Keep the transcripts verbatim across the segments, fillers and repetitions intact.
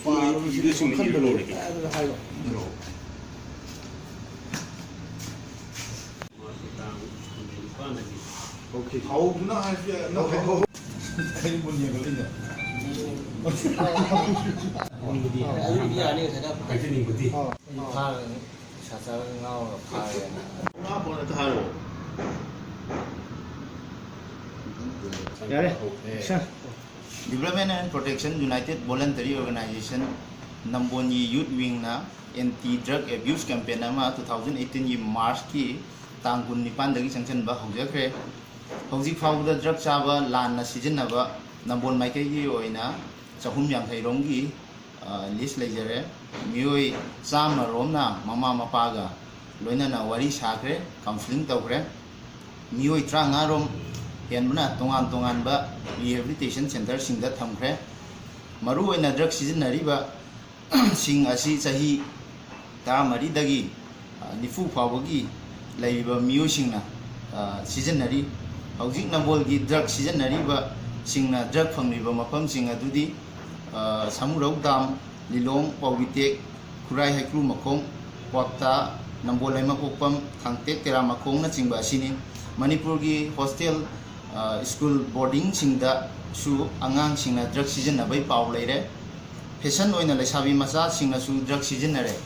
ꯄꯥꯔꯨꯔꯁꯤ, ꯏꯕꯁꯤꯡ ꯋꯥꯈꯜꯗ ꯏꯔ ꯂꯣꯏꯔꯦ꯫ ꯂꯣꯏꯔꯦ꯫ ꯑꯗꯨꯗ ꯍꯥꯏꯔꯣ꯫ ꯃꯥꯔꯁꯀꯤ ꯇꯥꯡ ꯀꯨꯟꯅꯤꯄꯥꯟꯗꯒꯤ꯫ ꯑꯣꯀꯦ꯫ ꯍꯧꯗꯨꯅ ꯍꯥꯏꯔꯁꯨ ꯌꯥꯏ꯫ ꯅꯪ ꯍꯧ-, ꯍꯧ-, ꯍꯧ-, ꯑꯩ ꯃꯨꯟ ꯌꯦꯡꯍꯜꯂꯤꯅꯦ꯫ ꯑꯗꯨꯗꯤ ꯌꯥꯅꯤ, ꯉꯁꯥꯏꯅ ꯍꯥꯏꯖꯅꯤꯡꯕꯗꯤ꯫ ꯑꯥ꯫ ꯑꯩ ꯐꯥꯔꯒ ꯅꯤꯁꯥ ꯆꯥꯔꯒ ꯉꯥꯎꯔꯒ ꯐꯥꯔꯦꯅ꯫ ꯉꯥ ꯐꯥꯎꯅ ꯊꯥꯔꯣ꯫ ꯌꯥꯔꯦ꯫ Action. Development and Protection United Voluntary Organization ꯅꯝꯕꯣꯜꯒꯤ ꯌꯨꯠ ꯋꯤꯡꯅ ꯑꯦꯟꯇꯤ ꯗ꯭ꯔꯒ ꯑꯦꯕ꯭ꯌꯨꯁ ꯀꯦꯝꯄꯦꯟ ꯑꯃ two thousand eighteen ꯒꯤ ꯃꯥꯔꯁꯀꯤ ꯇꯥꯡ ꯀꯨꯟꯅꯤꯄꯥꯟꯗꯒꯤ ꯆꯪꯁꯤꯟꯕ ꯍꯧꯖꯈ꯭ꯔꯦ꯫ ꯍꯧꯖꯤꯛ ꯐꯥꯎꯕꯗ ꯗ꯭ꯔꯒ ꯆꯥꯕ ꯂꯥꯟꯅ ꯁꯤꯖꯤꯟꯅꯕ ꯅꯝꯕꯣꯜ ꯃꯥꯏꯀꯩꯒꯤ ꯑꯣꯏꯅ ꯆꯍꯨꯝ ꯌꯥꯡꯈꯩ ꯔꯣꯝꯒꯤ, ꯑ, ꯂꯤꯁ ꯂꯩꯖꯔꯦ꯫ ꯃꯤꯑꯣꯏ ꯆꯥꯝꯃ ꯔꯣꯝꯅ ꯃꯃꯥ ꯃꯄꯥꯒ ꯂꯣꯏꯅꯅ ꯋꯥꯔꯤ ꯁꯥꯈ꯭ꯔꯦ, ꯀꯥꯎꯟꯁꯤꯂꯤꯡ ꯇꯧꯈ꯭ꯔꯦ꯫ ꯃꯤꯑꯣꯏ ꯇꯔꯥꯃꯉꯥ ꯔꯣꯝ ꯍꯦꯟꯕꯅ ꯇꯣꯉꯥꯟ ꯇꯣꯉꯥꯟꯕ ꯔꯤꯍꯦꯕꯤꯂꯤꯇꯦꯁꯟ ꯁꯦꯟꯇꯔꯁꯤꯡꯗ ꯊꯝꯈ꯭ꯔꯦ꯫ ꯃꯔꯨꯑꯣꯏꯅ ꯗ꯭ꯔꯒ ꯁꯤꯖꯤꯟꯅꯔꯤꯕ ꯁꯤꯡ ꯑꯁꯤ ꯆꯍꯤ ꯇꯔꯥꯃꯔꯤꯗꯒꯤ, ꯑ, ꯅꯤꯐꯨ ꯐꯥꯎꯕꯒꯤ ꯂꯩꯔꯤꯕ ꯃꯤꯑꯣꯏꯁꯤꯡꯅ, ꯑ, ꯁꯤꯖꯤꯟꯅꯔꯤ꯫ ꯍꯧꯖꯤꯛ ꯅꯝꯕꯣꯜꯒꯤ ꯗ꯭ꯔꯒ ꯁꯤꯖꯤꯟꯅꯔꯤꯕꯁꯤꯡꯅ ꯗ꯭ꯔꯒ ꯐꯪꯂꯤꯕ ꯃꯐꯝꯁꯤꯡ ꯑꯗꯨꯗꯤ, ꯑ, ꯁꯃꯨꯔꯧ ꯗꯥꯝ, ꯂꯤꯂꯣꯡ, ꯄꯥꯎꯕꯤꯇꯦꯛ, ꯈꯨꯔꯥꯏ ꯍꯩꯀ꯭ꯔꯨ ꯃꯈꯣꯡ, ꯀ꯭ꯋꯥꯛꯇꯥ, ꯅꯝꯕꯣꯜ ꯂꯩꯃꯄꯣꯛꯄꯝ, ꯊꯥꯡꯇꯦꯛ ꯇꯦꯔꯥꯃꯈꯣꯡꯅꯆꯤꯡꯕ ꯑꯁꯤꯅꯤ꯫ ꯃꯅꯤꯄꯨꯔꯒꯤ ꯍꯣꯁꯇꯦꯜ, ꯑ, ꯁ꯭ꯀꯨꯜ ꯕꯣꯔꯗꯤꯡꯁꯤꯡꯗꯁꯨ ꯑꯉꯥꯡꯁꯤꯡꯅ ꯗ꯭ꯔꯒ ꯁꯤꯖꯤꯟꯅꯕꯒꯤ ꯄꯥꯎ ꯂꯩꯔꯦ꯫ ꯐꯦꯁꯟ ꯑꯣꯏꯅ ꯂꯩꯁꯥꯕꯤ ꯃꯆꯥꯁꯤꯡꯅꯁꯨ ꯗ꯭ꯔꯒ ꯁꯤꯖꯤꯟꯅꯔꯦ꯫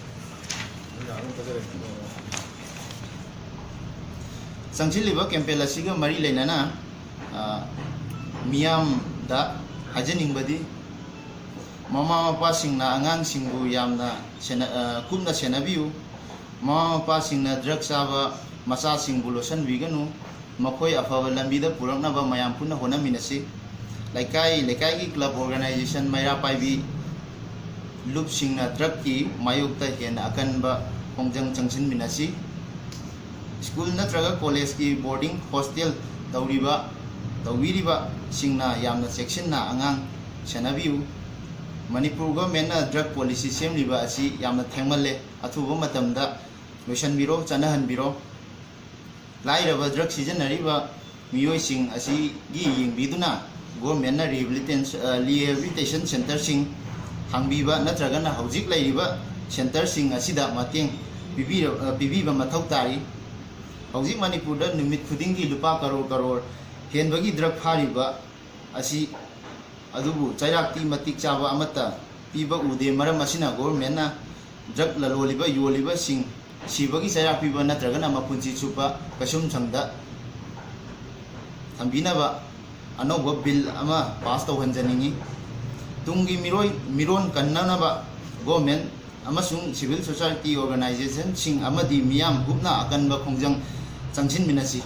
ꯆꯪꯁꯤꯜꯂꯤꯕ ꯀꯦꯝꯄꯦꯟ ꯑꯁꯤꯒ ꯃꯔꯤ ꯂꯩꯅꯅ, ꯑ, ꯃꯤꯌꯥꯝꯗ ꯍꯥꯏꯖꯅꯤꯡꯕꯗꯤ, ꯃꯃꯥ ꯃꯄꯥꯁꯤꯡꯅ ꯑꯉꯥꯡꯁꯤꯡꯕꯨ ꯌꯥꯝꯅ ꯁꯦꯟꯅ-, ꯑ, ꯀꯨꯞꯅ ꯁꯦꯟꯅꯕꯤꯌꯨ꯫ ꯃꯃꯥ ꯃꯄꯥꯁꯤꯡꯅ ꯗ꯭ꯔꯒ ꯆꯥꯕ ꯃꯆꯥꯁꯤꯡꯕꯨ ꯂꯣꯠꯁꯤꯟꯕꯤꯒꯅꯨ꯫ ꯃꯈꯣꯏ ꯑꯐꯕ ꯂꯝꯕꯤꯗ ꯄꯨꯔꯛꯅꯕ ꯃꯌꯥꯝ ꯄꯨꯟꯅ ꯍꯣꯠꯅꯃꯤꯟꯅꯁꯤ꯫ ꯂꯩꯀꯥꯏ ꯂꯩꯀꯥꯏꯒꯤ ꯀ꯭ꯂꯕ, ꯑꯣꯔꯒꯅꯥꯏꯖꯦꯁꯟ, ꯃꯩꯔꯥ ꯄꯥꯏꯕꯤ ꯂꯨꯞꯁꯤꯡꯅ ꯗ꯭ꯔꯒꯀꯤ ꯃꯥꯌꯣꯛꯇ ꯍꯦꯟꯅ ꯑꯀꯟꯕ ꯈꯣꯡꯖꯪ ꯆꯪꯁꯤꯟꯃꯤꯟꯅꯁꯤ꯫ ꯁ꯭ꯀꯨꯜ ꯅꯠꯇ꯭ꯔꯒ ꯀꯣꯂꯦꯖꯀꯤ ꯕꯣꯔꯗꯤꯡ ꯍꯣꯁꯇꯦꯜ ꯇꯧꯔꯤꯕ, ꯇꯧꯕꯤꯔꯤꯕꯁꯤꯡꯅ ꯌꯥꯝꯅ ꯆꯦꯛꯁꯤꯟꯅ ꯑꯉꯥꯡ ꯁꯦꯟꯅꯕꯤꯌꯨ꯫ ꯃꯅꯤꯄꯨꯔ ꯒꯣꯔꯃꯦꯟꯅ ꯗ꯭ꯔꯒ ꯄꯣꯂꯤꯁꯤ ꯁꯦꯝꯂꯤꯕ ꯑꯁꯤ ꯌꯥꯝꯅ ꯊꯦꯡꯃꯜꯂꯦ꯫ ꯑꯊꯨꯕ ꯃꯇꯝꯗ ꯂꯣꯏꯁꯤꯟꯕꯤꯔꯣ, ꯆꯠꯅꯍꯟꯕꯤꯔꯣ꯫ ꯂꯥꯏꯔꯕ ꯗ꯭ꯔꯒ ꯁꯤꯖꯤꯟꯅꯔꯤꯕ ꯃꯤꯑꯣꯏꯁꯤꯡ ꯑꯁꯤꯒꯤ ꯌꯦꯡꯕꯤꯗꯨꯅ ꯒꯣꯔꯃꯦꯟꯅ ꯔꯤꯍꯦꯕꯤꯂꯤꯇꯦꯟ-, ꯑ, ꯔꯤꯍꯦꯕꯤꯂꯤꯇꯦꯁꯟ ꯁꯦꯟꯇꯔꯁꯤꯡ ꯍꯥꯡꯕꯤꯕ ꯅꯠꯇ꯭ꯔꯒꯅ ꯍꯧꯖꯤꯛ ꯂꯩꯔꯤꯕ centreꯁꯤꯡ ꯑꯁꯤꯗ ꯃꯇꯦꯡ ꯄꯤꯕꯤꯔ-, ꯑ, ꯄꯤꯕꯤꯕ ꯃꯊꯧ ꯇꯥꯔꯤ꯫ ꯍꯧꯖꯤꯛ ꯃꯅꯤꯄꯨꯔꯗ ꯅꯨꯃꯤꯠ ꯈꯨꯗꯤꯡꯒꯤ ꯂꯨꯄꯥ ꯀꯔꯣꯔ ꯀꯔꯣꯔ ꯍꯦꯟꯕꯒꯤ drug ꯐꯥꯔꯤꯕ ꯑꯁꯤ, ꯑꯗꯨꯕꯨ ꯆꯩꯔꯥꯛꯇꯤ ꯃꯇꯤꯛ ꯆꯥꯕ ꯑꯃꯠꯇ ꯄꯤꯕ ꯎꯗꯦ꯫ ꯃꯔꯝ ꯑꯁꯤꯅ governmentꯅ drug ꯂꯂꯣꯜꯂꯤꯕ, ꯌꯣꯜꯂꯤꯕꯁꯤꯡ ꯁꯤꯕꯒꯤ ꯆꯩꯔꯥꯛ ꯄꯤꯕ ꯅꯠꯇ꯭ꯔꯒꯅ ꯃꯄꯨꯟꯁꯤ ꯆꯨꯞꯄ ꯀꯩꯁꯨꯝꯁꯪꯗ ꯊꯝꯕꯤꯅꯕ ꯑꯅꯧꯕ bill ꯑꯃ pass ꯇꯧꯍꯟꯖꯅꯤꯡꯏ꯫ ꯇꯨꯡꯒꯤ ꯃꯤꯔꯣꯏ-, ꯃꯤꯔꯣꯟ ꯀꯟꯅꯅꯕ government ꯑꯃꯁꯨꯡ civil society organizationꯁꯤꯡ ꯑꯃꯗꯤ ꯃꯤꯌꯥꯝ ꯄꯨꯝꯅ ꯑꯀꯟꯕ ꯈꯣꯡꯖꯪ ꯆꯪꯁꯤꯟꯃꯤꯟꯅꯁꯤ꯫